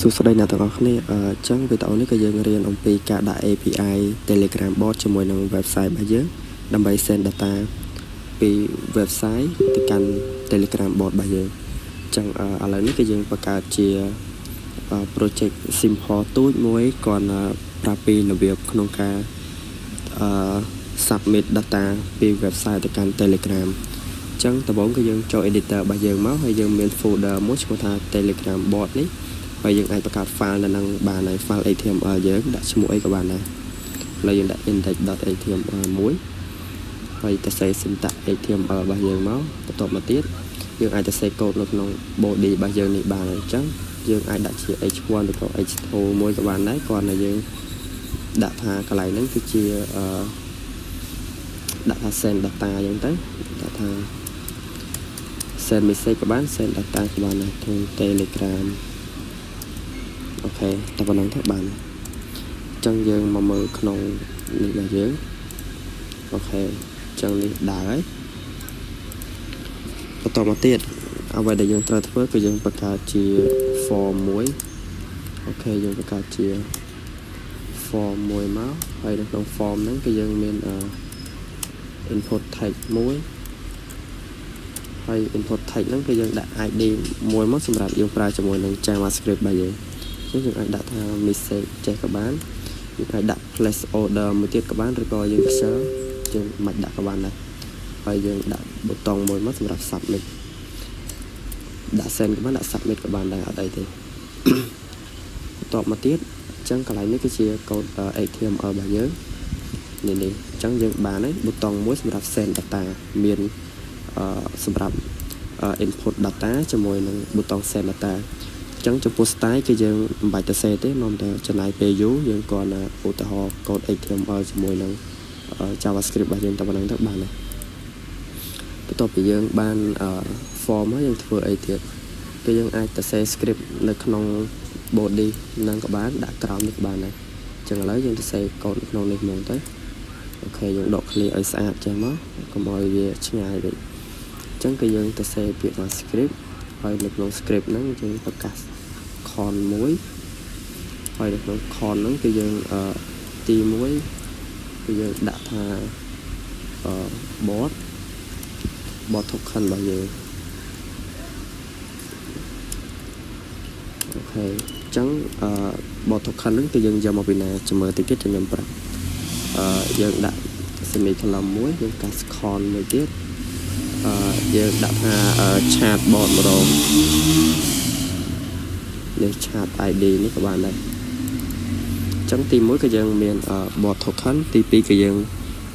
សួស្តីអ្នកទាំងអស់គ្នាអញ្ចឹងវីដេអូនេះក៏យើងរៀនអំពីការដាក់ API Telegram bot ជាមួយនឹង website របស់យើងដើម្បី send data ពី website ទៅកាន់ Telegram bot របស់យើងអញ្ចឹងឥឡូវនេះគឺយើងបង្កើតជា project simple ទូចមួយគ្រាន់តែប្រាប់ពីរបៀបក្នុងការអឺ submit data ពី website ទៅកាន់ Telegram អញ្ចឹងដំបូងគឺយើងចូល editor របស់យើងមកហើយយើងមាន folder មួយឈ្មោះថា Telegram bot នេះហើយយើងអាចបង្កើត file នៅនឹងបានហើយ file HTML យើងដាក់ឈ្មោះអីក៏បានដែរឥឡូវយើងដាក់ index.html មួយហើយទៅសេ syntax HTML របស់យើងមកបន្ទាប់មកទៀតយើងអាចទៅសេកូដនៅក្នុង body របស់យើងនេះបានហើយអញ្ចឹងយើងអាចដាក់ជា h1 ឬក៏ h2 មួយក៏បានដែរគ្រាន់តែយើងដាក់ថាកន្លែងហ្នឹងគឺជាអឺដាក់ថា send data អញ្ចឹងទៅដាក់ថា send message ក៏បាន send data ក៏បានដែរក្នុង Telegram OK តែប៉ុណ្្នឹងទៅបានអញ្ចឹងយើងមកមើលក្នុងនេះរបស់យើង OK អញ្ចឹងនេះដើរហើយបន្តមកទៀតអ្វីដែលយើងត្រូវធ្វើគឺយើងបង្កើតជា form មួយ OK យើងបង្កើតជា form មួយមកហើយនៅក្នុង form ហ្នឹងគឺយើងមាន input text មួយហើយ input text ហ្នឹងគឺយើងដាក់ ID មួយមកសម្រាប់យើងប្រើជាមួយនឹង JavaScript របស់យើងអញ្ចឹងយើងអាចដាក់ថា message ចេះក៏បានយើងអាចដាក់ place order មួយទៀតក៏បានឬក៏យើងខ្ជិលយើងមិនដាក់ក៏បានដែរហើយយើងដាក់ប៊ូតុងមួយមកសម្រាប់ submit ដាក់ send ក៏បានដាក់ submit ក៏បានដែរអត់អីទេបន្ទាប់មកទៀតអញ្ចឹងកន្លែងនេះគឺជាកូដ HTML របស់យើងនេះនេះអញ្ចឹងយើងបានហើយប៊ូតុងមួយសម្រាប់ send data មានអឺសម្រាប់ input data ជាមួយនឹងប៊ូតុង send data អញ្ចឹងចំពោះ style គឺយើងមិនបាច់ទៅសេទេនាំតែចំណាយពេលយូរយើងគ្រាន់តែឧទាហរណ៍ code HTML ជាមួយនឹង JavaScript របស់យើងតែប៉ុណ្្នឹងទៅបានហើយបន្ទាប់ពីយើងបាន form ហើយយើងធ្វើអីទៀតគឺយើងអាចទៅសេ script នៅក្នុង body នឹងក៏បានដាក់ក្រោមនេះក៏បានដែរអញ្ចឹងឥឡូវយើងទៅសេកូដក្នុងនេះហ្មងទៅ OK យើងដក clear ឲ្យស្អាតចេះមកកុំឲ្យវាឆ្ងាយពេកអញ្ចឹងគឺយើងទៅសេពាក្យថា script ហើយនៅក្នុង script ហ្នឹងយើងប្រកាស const មួយហើយនៅក្នុង const ហ្នឹងគឺយើងអឺទី1គឺយើងដាក់ថាអឺ bot token របស់យើង OK អញ្ចឹងអឺ bot token ហ្នឹងគឺយើងយកមកពីណាចាំមើលតិចទៀតខ្ញុំប្រាប់អឺយើងដាក់ semicolon មួយយើងកាស const មួយទៀតអឺយើងដាក់ថា chat bot ម្ដងនេះ chat ID នេះក៏បានដែរអញ្ចឹងទី1គឺយើងមាន bot token ទី2គឺយើង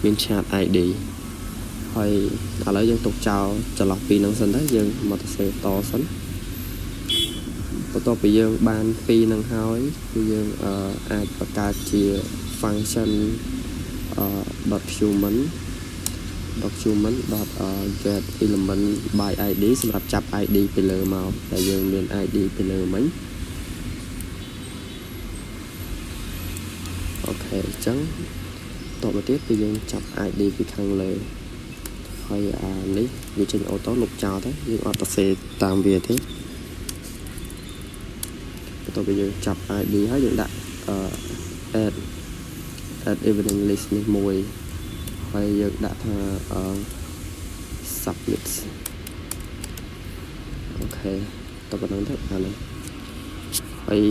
មាន chat ID ហើយឥឡូវយើងទុកចោលចន្លោះពីរហ្នឹងសិនទៅយើងមកទៅសេតសិនបន្ទាប់ពីយើងបានពីរហ្នឹងហើយគឺយើងអាចបង្កើតជា function document document .get element by id សម្រាប់ចាប់ id ពីលើមកតែយើងមាន id ពីលើមិញ OK អញ្ចឹងតមកទៀតគឺយើងចាប់ id ពីខាងលើហើយអានេះវាចេញ auto លុបចោលទៅយើងអត់ទៅសេតាមវាទេបន្ទាប់ពីយើងចាប់ id ហើយយើងដាក់ add add event listener នេះមួយហើយយើងដាក់ថា submit OK តប៉ុណ្្នឹងទៅបានហើយហើយ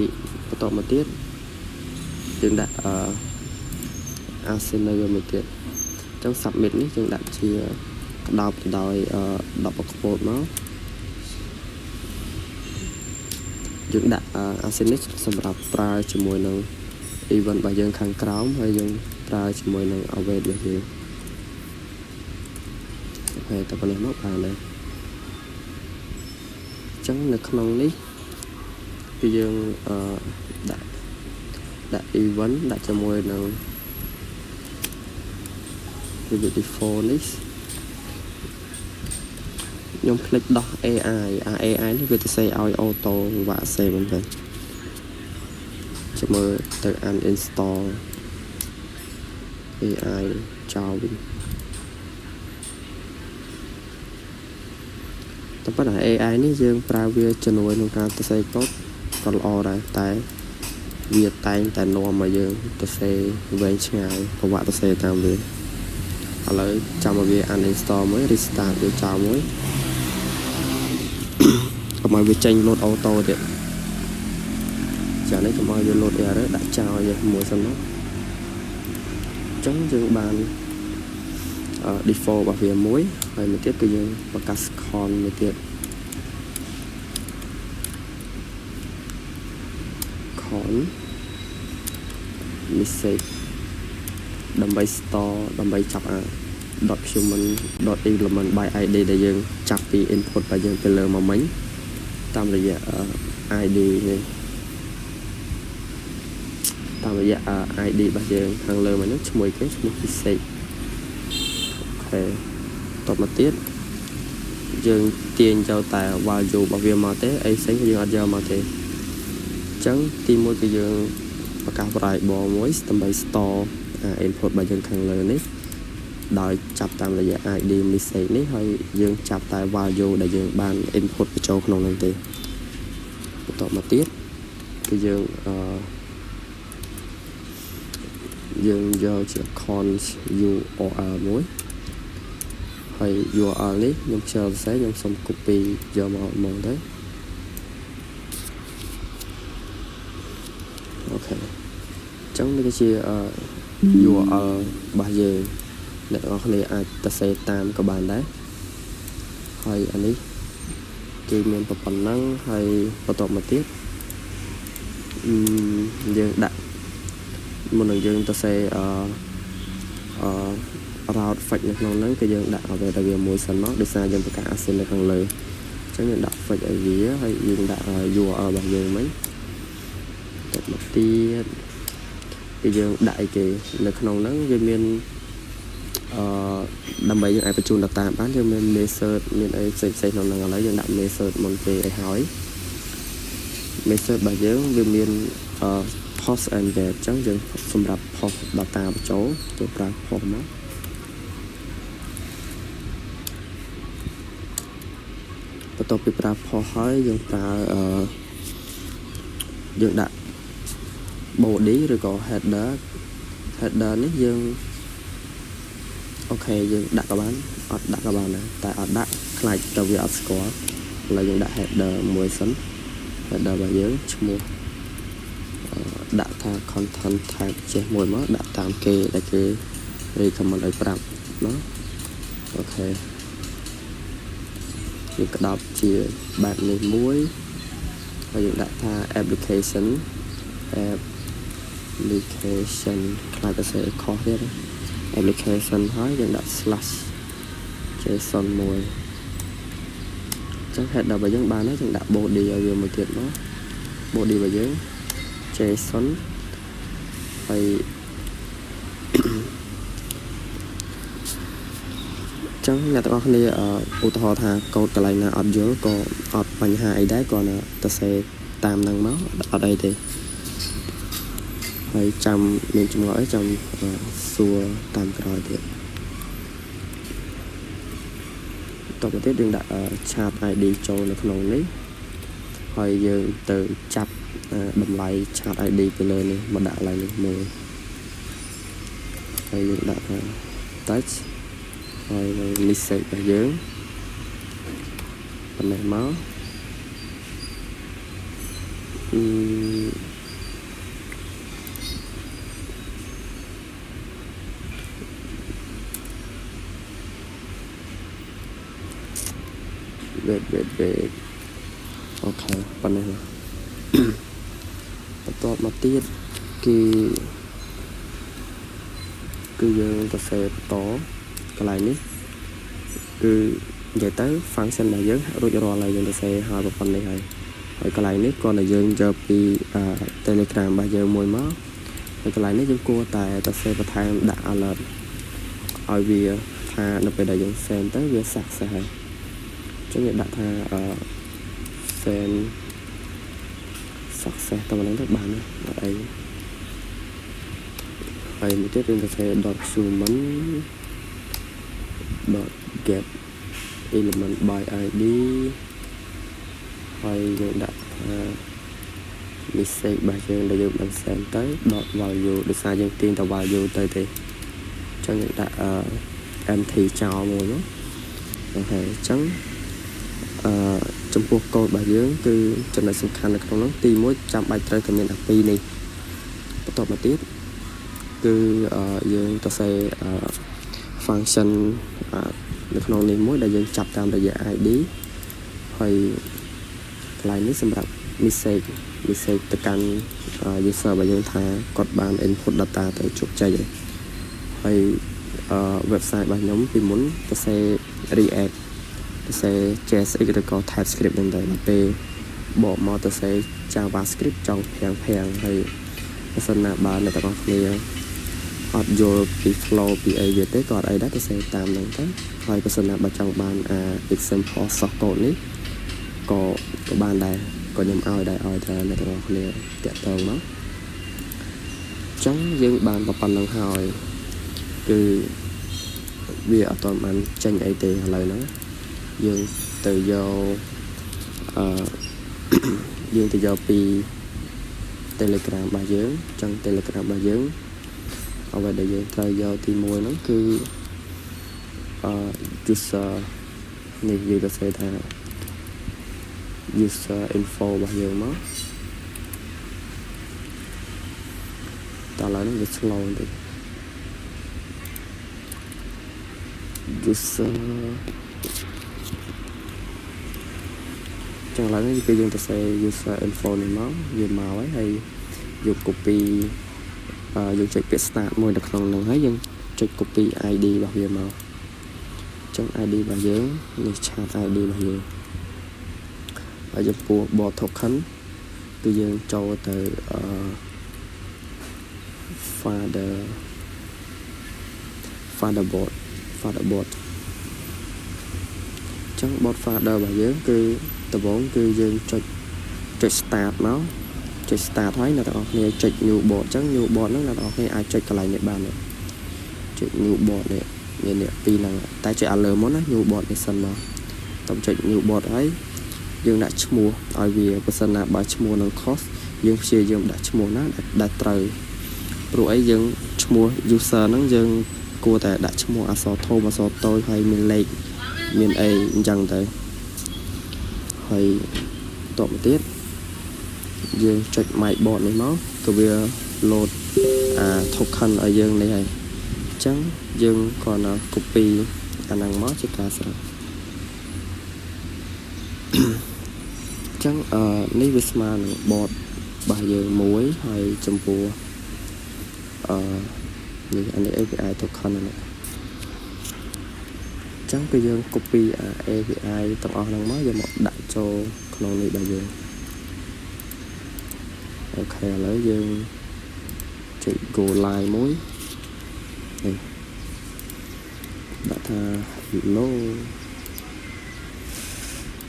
បន្តមកទៀតយើងដាក់អឺ async នៅវាមួយទៀតអញ្ចឹង submit នេះយើងដាក់ជាក្តោបទៅដោយ double quote មកយើងដាក់ async នេះសម្រាប់ប្រើជាមួយនឹង event របស់យើងខាងក្រោមហើយយើងប្រើជាមួយនឹង await របស់យើង OK តែប៉ុណ្ណេះមកបានហើយអញ្ចឹងនៅក្នុងនេះគឺយើងអឺដាក់ដាក់ event ដាក់ជាមួយនឹង prevent default នេះខ្ញុំភ្លេចដោះ AI អា AI នេះវាទៅសេឲ្យ auto ពិបាកសេមែនទេចាំមើលទៅ uninstall AI ចោលវិញតែប៉ុន្តែ AI នេះយើងប្រើវាជំនួយក្នុងការសរសេរកូដ ក៏ល្អដែរតែវាតែងតែនាំមកយើងទៅសេវែងឆ្ងាយប្រវត្តិទៅសេតាមវាឥឡូវចាំឲ្យវា uninstall មួយ restart វាចោលមួយកុំឲ្យវាចេញ load auto ទៀតចានេះកុំឲ្យវា load error ដាក់ចោលយកមួយសិនមកអញ្ចឹងយើងបាន default របស់វាមួយហើយមួយទៀតគឺយើងប្រកាស const មួយទៀត const message ដើម្បី store ដើម្បីចាប់អា document .element by id ដែលយើងចាប់ពី input របស់យើងទៅលើមកមិញតាមរយៈ id នេះតាមរយៈ ID របស់យើងខាងលើមកហ្នឹងឈ្មោះគេឈ្មោះ message OK តបមកទៀតយើងទាញចូលតែ value របស់វាមកទេអីផ្សេងយើងអត់យកមកទេអញ្ចឹងទីមួយគឺយើងប្រកាស variable មួយដើម្បី store input របស់យើងខាងលើនេះដោយចាប់តាមរយៈ ID message នេះហើយយើងចាប់តែ value ដែលយើងបាន input បញ្ចូលក្នុងនោះទេបន្តមកទៀតគឺយើងអឺយើងយកជា const URL មួយហើយ URL នេះខ្ញុំខ្ជិលសរសេរខ្ញុំសុំ copy យកមកហ្មងទៅ OK អញ្ចឹងនេះគឺជា URL របស់យើងអ្នកទាំងអស់គ្នាអាចទៅសេតាមក៏បានដែរហើយអានេះគឺមានប៉ុណ្ណឹងហើយបន្តមកទៀតអឺយើងដាក់មុននឹងយើងទៅសេអឺអឺ route fetch នៅក្នុងហ្នឹងគឺយើងដាក់អ្វីដែលវាមួយសិនមកដោយសារយើងបង្កើត async នៅខាងលើអញ្ចឹងយើងដាក់ fetch ឲ្យវាហើយយើងដាក់ URL របស់យើងមិញទៅមកទៀតគឺយើងដាក់អីគេនៅក្នុងហ្នឹងវាមានអឺដើម្បីយើងអាចបញ្ជូន data បានយើងមាន method មានអីផ្សេងផ្សេងក្នុងហ្នឹងឥឡូវយើងដាក់ method មុនគេឲ្យហើយ method របស់យើងវាមានអឺ post and get អញ្ចឹងយើងសម្រាប់ post data បញ្ចូលយើងប្រើ post មកបន្ទាប់ពីប្រើ post ហើយយើងប្រើអឺយើងដាក់ body ឬក៏ header header នេះយើង OK យើងដាក់ក៏បានអត់ដាក់ក៏បានដែរតែអត់ដាក់ខ្លាចទៅវាអត់ស្គាល់ឥឡូវយើងដាក់ header មួយសិន header របស់យើងឈ្មោះដាក់ថា content type ចេះមួយមកដាក់តាមគេដែលគេ recommend ឲ្យប្រាប់ណា OK យើងក្តោបជាបែបនេះមួយហើយយើងដាក់ថា application application ខ្លាចតែសេខុសទៀត application ហើយយើងដាក់ slash json មួយអញ្ចឹង header របស់យើងបានហើយយើងដាក់ body ឲ្យវាមួយទៀតមក body របស់យើង json ហើយចឹងអ្នកទាំងអស់គ្នាឧទាហរណ៍ថាកូដកន្លែងណាអត់យល់ក៏អត់បញ្ហាអីដែរគ្រាន់តែទៅសេតាមនឹងមកអត់អីទេហើយចាំមានចម្ងល់អីចាំសួរតាមក្រោយទៀតតទៅទៀតយើងដាក់ chat ID ចូលនៅក្នុងនេះហើយយើងទៅចាប់តម្លៃ chat ID ពីលើនេះមកដាក់កន្លែងនេះមួយហើយយើងដាក់ថា text ហើយនៅ message របស់យើងប៉ុណ្ណេះមកអឺ wait wait wait OK ប៉ុណ្ណេះបន្ទាប់មកទៀតគឺគឺយើងទៅសេបន្តកន្លែងនេះគឺនិយាយទៅ function របស់យើងរួចរាល់ហើយយើងទៅសេហើយប៉ុណ្ណេះហើយហើយកន្លែងនេះគ្រាន់តែយើងយកពី Telegram របស់យើងមួយមកហើយកន្លែងនេះយើងគួរតែទៅសេបន្ថែមដាក់ alert ឲ្យវាថានៅពេលដែលយើង send ទៅវា success ហើយអញ្ចឹងយើងដាក់ថា send success តែប៉ុណ្្នឹងទៅបានអត់អីហើយមួយទៀតយើងទៅសេ document dot get element by id ហើយយើងដាក់ថា message របស់យើងដែលយើងបាន send ទៅ dot value ដោយសារយើងទាញតែ value ទៅទេអញ្ចឹងយើងដាក់អឺ empty ចោលមួយមក OK អញ្ចឹងអឺចំពោះកូដរបស់យើងគឺចំណុចសំខាន់នៅក្នុងនោះទី1ចាំបាច់ត្រូវតែមានអាពីរនេះបន្ទាប់មកទៀតគឺយើងទៅសេ function នៅក្នុងនេះមួយដែលយើងចាប់តាមរយៈ ID ហើយកន្លែងនេះសម្រាប់ message ទៅកាន់ user របស់យើងថាគាត់បាន input data ទៅជោគជ័យហើយ website របស់ខ្ញុំពីមុនទៅសេ React ទៅសេ JSX ឬក៏ TypeScript ហ្នឹងទៅដល់ពេលបកមកទៅសេ JavaScript ចង់ភាំងភាំងហើយបើសិនណាបើអ្នកទាំងអស់គ្នាអត់យល់ពី flow ពីអីវាទេក៏អត់អីដែរទៅសេតាមហ្នឹងទៅហើយបើសិនណាបើចង់បានអា example source code នេះក៏ក៏បានដែរក៏ខ្ញុំឲ្យដែរឲ្យតែអ្នកទាំងអស់គ្នាតាក់ទងមកអញ្ចឹងយើងបានប៉ុណ្្នឹងហើយគឺវាអត់ទាន់បានចេញអីទេឥឡូវហ្នឹងយើងទៅយកអឺ យើងទៅយកពី Telegram របស់យើងអញ្ចឹង Telegram របស់យើងអ្វីដែលយើងត្រូវយកទី1ហ្នឹងគឺអឺ user នេះយើងទៅសេថា user info របស់យើងមកតើឥឡូវនេះវា slow បន្តិច user ចឹងឥឡូវនេះគឺយើងទៅសេ user info នេះមកវាមកហើយហើយយក copy យើងចុចពាក្យ start មួយនៅក្នុងហ្នឹងហើយយើងចុច copy ID របស់វាមកចឹង ID របស់យើងនេះ chat ID របស់យើងហើយចំពោះ bot token គឺយើងចូលទៅអឺ father bot father bot ចឹង bot father របស់យើងគឺដំបូងគឺយើងចុចចុច start មកចុច start ហើយអ្នកទាំងអស់គ្នាចុច new bot ចឹង new bot ហ្នឹងអ្នកទាំងអស់គ្នាអាចចុចកន្លែងនេះបានចុច new bot នេះនេះនេះពីរហ្នឹងតែចុចអាលើមុនណា new bot នេះសិនមកតចុច new bot ហើយយើងដាក់ឈ្មោះឲ្យវាបើសិនណាបើឈ្មោះនឹងខុសយើងព្យាយាមដាក់ឈ្មោះណាដែលត្រូវព្រោះអីយើងឈ្មោះ user ហ្នឹងយើងគួរតែដាក់ឈ្មោះអក្សរធំអក្សរតូចហើយមានលេខមានអីអញ្ចឹងទៅហើយបន្ទាប់មកទៀតយើងចុច my bot នេះមកក៏វា load អា token ឲ្យយើងនេះហើយអញ្ចឹងយើងគ្រាន់តែ copy អាហ្នឹងមកជាការស្រេចអញ្ចឹងអឺនេះវាស្មើនឹង bot របស់យើងមួយហើយចំពោះអឺនេះអានេះ API token នេះចឹងគឺយើង copy អា API ទាំងអស់ហ្នឹងមកយកមកដាក់ចូលក្នុងនេះរបស់យើង OK ឥឡូវយើងចុច go live មួយនេះដាក់ថា hello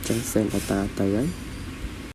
ចឹង send data ទៅហើយ